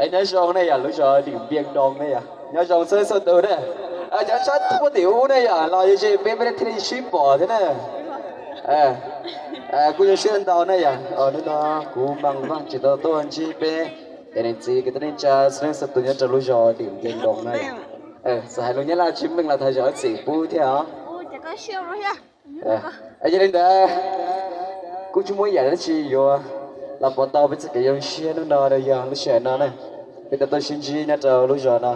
Nyob zoo ne yom, lub zos Dim Npias Doo ne yom, nyob zoo txhua leej txhua tus na. Cov sab puag tim ub ne yom, los yog ze peb peb thiaj li sib pom thiab na. Kuj zoo siab ntau ne yom, hnub no kuv Mas Vaj tsis tau tuaj ntsib peb cov niam txiv kwv tij neej tsa txhua leej txhua tus nyob rau lub zos Dim Npias Doo na yom. Txawm hais lus Nyab Laj tsis meej los thov zam txim pub thiab os. Yog li ntawd, kuj tsis muaj ib yam dab tsi yuav los pauv tau peb txoj kev zoo siab hnub no, yog lub sij hawm no ne, peb tau tuaj sib ntsib nyob rau lub zos no.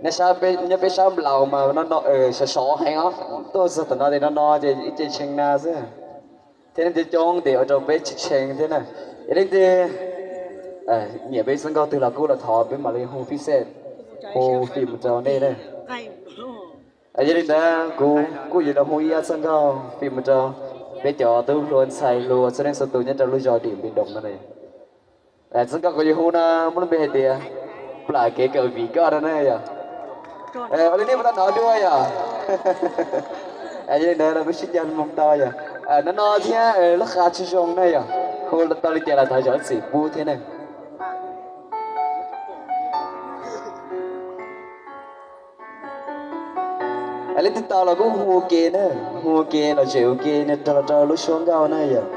Nyob sab, nyob peb sab Nplaus mas no no sov sov heev os, tuaj txog tom no ces no no ces ib ce tshee na xwb, thiab leej twg coob ces ua rau peb tsis tshee thiab na. Yog leej twg nyiam peb txoj nkauj twg los kuj los thov peb mam li hu fij xej, hu fij mus rau nej na. Yog li ntawd kuv kuj yuav los hu ib ob txoj nkauj fij mus rau peb cov tub hluas ntxhais hluas txhua leej txhua tus nyob rau lub zos Dim Npias Doo no. Txoj nkauj kuv yuav hu no muaj lub npe hais tias Plam Kev Kawm Vim Koj no na yom. Ua li nej puas tau hnov dua yom? Yog li ntawd los kuj sib cog mloog tau yom. No no thiab lub qa tsis zoo na yom, hu tau li cas los thov zam txim pub thiab na. Leej twg tau los kuj hu ua ke na, hu ua ke los zem ua ke nrog los rau lub suab nkauj na yom.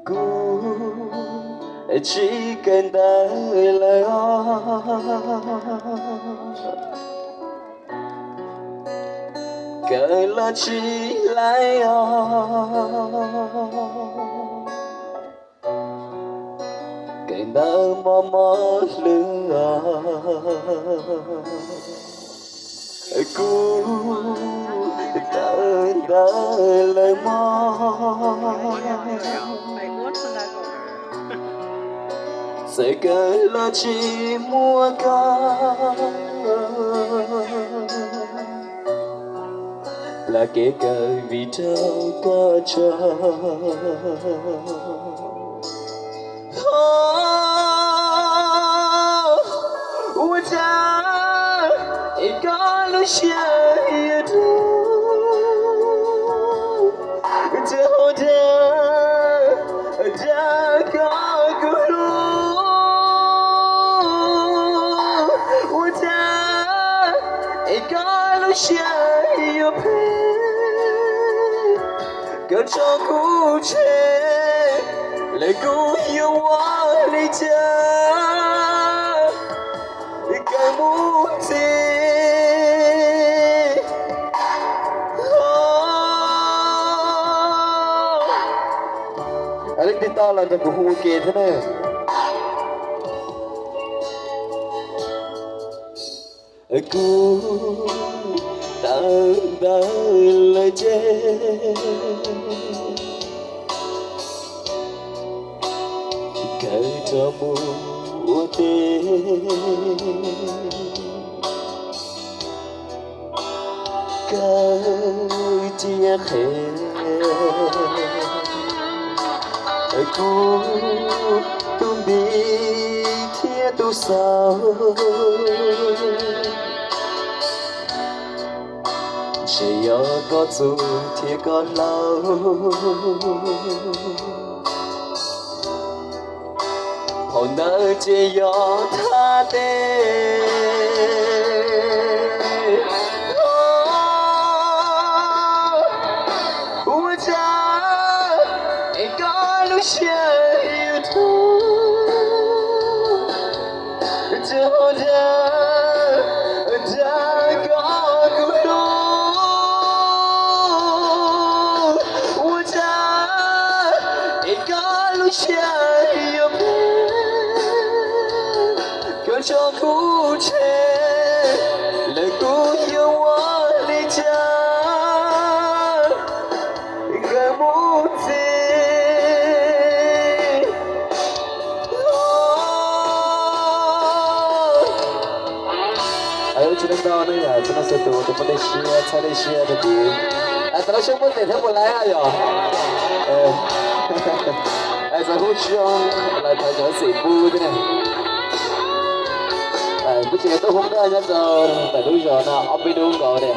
Kuv tsis kawm ntawv lawm os, kawm los tsis laib os, kawm ntawv mob mob hlwb os. Kuv tawm ntawv lawm mog, txawm kawm los tsis muaj koj, plam kev kawm vim raug koj tso. Ua cas es koj lub siab yuav rau, ua cas ua cas, ua cas koj kuj hlub, ua cas es koj lub siab yuav phem, koj tso kuv tseg, lawv kuj yuav ua li cas, kawm mus ntxiv. Leej twg tau los nrog kuv hu ua ke thiab na. Kuv tawm ntawv lawm ces kawm rov mus ua teb, kawm cia qhev kuv tus npis thiab tus xaus. Ntshe yog koj txuj thiab koj hlau, hauv ntawv ces yog thaj teb. Ua cas es koj lub siab yuav rau, ua cas ua cas, ua cas koj kuj hlub, ua cas es koj lub siab yuav phem, koj tso kuv tseg, lawv kuj yuav ua li cas, kawm mus ntxiv. Ua tsaug ntau ne yom, txhua leej txhua tus uas muaj dej siab txhawb dej siab rau kuv. Txav lub suab muab tes thiab puas laib yom? Txav hu tsis zoo, lawv thov cov xim pub thiab ne. Kuv tseem tuaj hu nkauj nyob rau ntawm lub zos no ob peb hnub nkaus ne.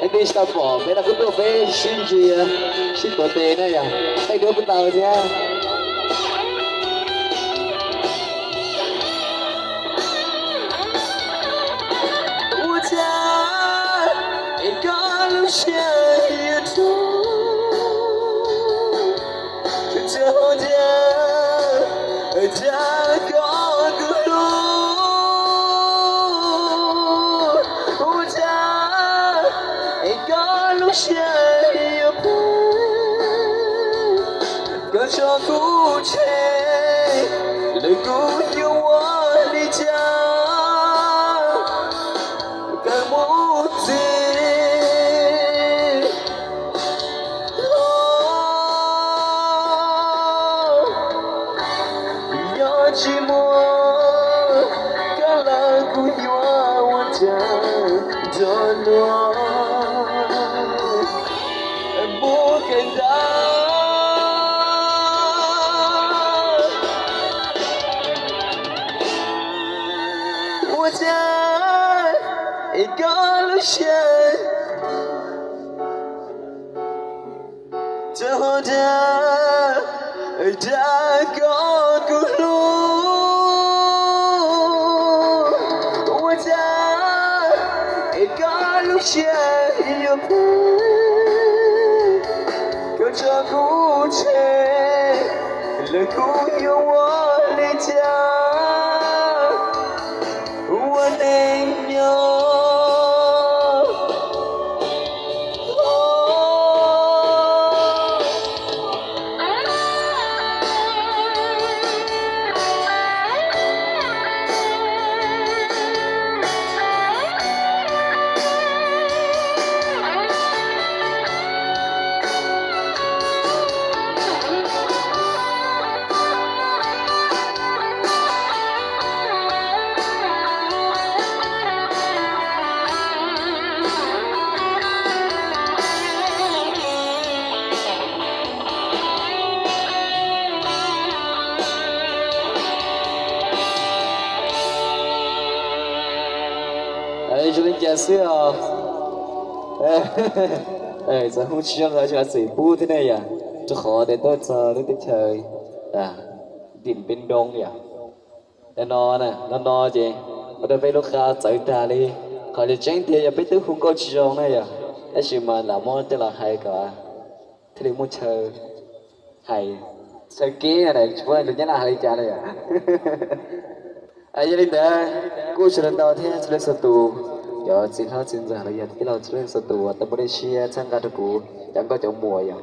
Leej twg tsis tau pom peb no kuj tuaj peb sib ntsia sib tuav tes na yom, tej duab kuj tau thiab. Ua cas es koj lub siab yuav tuag, ua cas koj kuj hlub. Ua cas es koj lub siab yuav phem, koj tso kuv tseg, lawv kuj yuav ua li cas, koj mus txiv. Yog tsis muaj koj lawv kuj yuav ua cas nrog luag mus kev ntawd. Ua cas es koj lub siab tso dag, dag koj kuj hlub. Ua cas es koj lub siab yuav phem, koj tso kuv tseg, lawv kuj yuav ua li cas ua neej nyob. Zoo li cas xwb os. Txawm hu tsis zoo los tseem xim pub thiab ne yom, rau qhov tias tuaj txog lub teb chaws tim peb nroo yom. No no ces ua rau peb lub qa txawv tag li. Qhov tseeb tiag yog peb twb hu nkauj tsis zoo na yom, tab sis mas lam muab coj los hais kom thiaj li muaj chaw hais, chaw kev na, tsis paub lus Nyab Laj hais li cas na yom. Yog li ntawd kuj sawv daws ntau thiab txhua leej txhua tus, cov txiv hlob txiv ntxawm los yog tij laug txhua leej txhua tus uas tau muaj dej siab txhawb nqa rau kuv cov nkauj cov muam yom.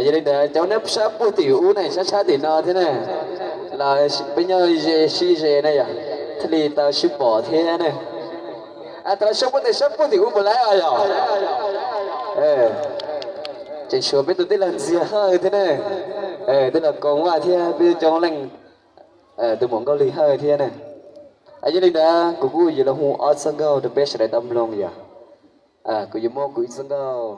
Yog li ntawd cov neb sab puag tim ub ne, sab sab tim no thiab ne, los peb nyob ze sib ze ne yom, thiaj li tau sib pom thiab ne. Tau sab puag tim, sab puag tim ub puas laib os yom? Tseem tshuav peb tus tij laug Ntxiag Hawj thiab ne, tij laug Koos Vaj thiab peb coob leej, tus muam Nkauj Lig Hawj thiab ne. Yog li ntawd kuv kuj yuav los hu ob txoj nkauj rau peb sawv daws tau mloog yom. Kuv yuav muab kuv ib txoj nkauj